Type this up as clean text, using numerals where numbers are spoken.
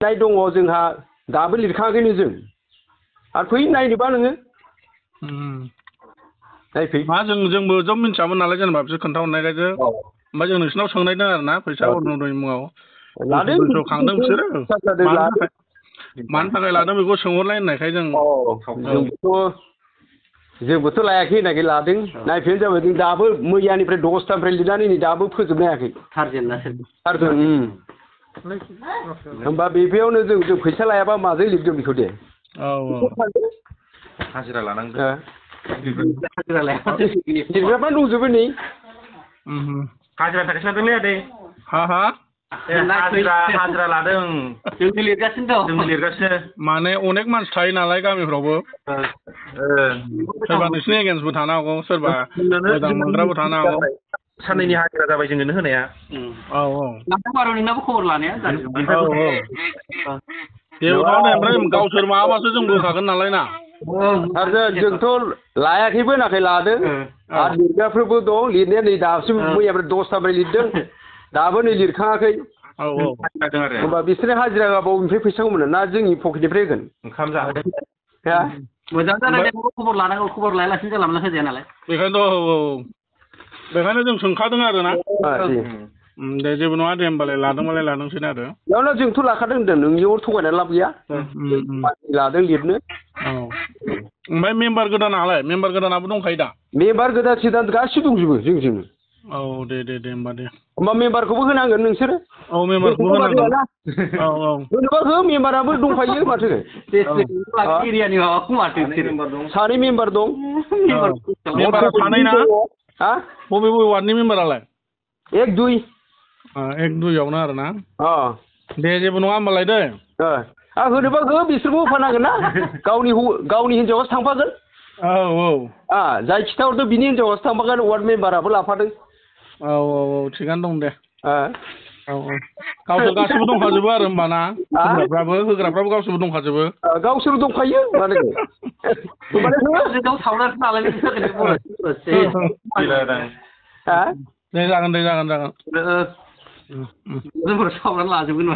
नाय दङ जोंहा दाबो लिरखाङाखैनो जों आरो फै नायनोबा नोङो नायफै मा जोंबो जब मिन्थियामोन नालाय जेनेबा बिसोर खोन्थाहरनायखायसो ओमफ्राय जों नोंसिनाव सोंनायदों आरो ना फैसा अरुनदयनि मुङाव दुइस' खांदों बिसोरो मानि थाखाय लादों बेखौ सोंहरलाय होननायखाय जों जोंबोथ' लायाखै होननायखाय लादों नायफैनो जाबाय जों दाबो मैयानिफ्राय 10थानिफ्राय लिरनानै नै दाबो फोजोबनो हायाखै टारजोन होमबा बेयावनो जों फैसा लायाबा माजों लिरगोन बेखौ दे हाजिरा लानांगोन लिरग्राफ्रा दंजोबो नै हाजिरा थाखायसो लादोंलै आदै हा हाजिरा लादों जोंनो लिरगासिनो माने अनेक मानसि थायो नालाय गामिफ्रावबो सोरबा नोंसिनि एगेन्स्टबो थानो हागौ सोरबा मोजां मोनग्राबो थानो हागौ साननैनि हाजिरा जाबाय जोंनो होनाया नोंनाबो खबर लानाया जेबो नङा दे ओमफ्राय गावसोर माबाबासो जोंबो होखागोन नालाय ना जोंथ' लायाखैबो नाथाय लादों आरो लिरग्राफोरबो दं लिरनाया नै दासिम मैयानिफ्राय 10थानिफ्राय लिरदों दाबो नै लिरखाङाखै होमबा बिसोरो हाजिरा बबेनिफ्राय फैसाखौ मोनो ना जोंनि पकेटनिफ्राय होगोन ओंखाम जाहोदों मोजां जादों खबर लानांगौ खबर लायालासिनो जानला मोनला होजाया नालाय बेखायनो जों सोंखादों आरो ना दे जेबो नङा दे होमबालाय लादोंबालाय लादोंसै आरो बेयावनो जोंथ' लाखादों होनदों नोंनियाव थगायनानै लाब गैया लादों लिरनो ओमफ्राय मेम्बार गोदानाबो दंखायो दा मेम्बार गोदान गासिबो दंजोबो जोंजों दे होमबा दे होमबा मेम्बारखौबो होनांगोन नोंसोरो मेम्बारखौबो होनांगोन होनोबा हो मेम्बाराबो दंखायो माथो एरियानि माबाखौ माथो सानै मेम्बार दं मेम्बारा सानै ना बबे वार्डनि मेम्बारालाय 1-2 1-2आवनो आरो ना दे जेबो नङा होमबालाय दे होनोबा हो बिसोरबो होफानांगोन ना गावनि हिनजावासो थांफागोन जाय खिथाहरदों बिनि हिनजावासो थांफागोन वार्ड मेम्बाराबो लाफादों थिगानो दं दे गावसोर गासिबो दंखाजोबो आरो होमबा ना होग्राफ्राबो गावसोरबो दंखाजोबो गावसोर दंखायो दे जागोन सावनानै लाजोबगोन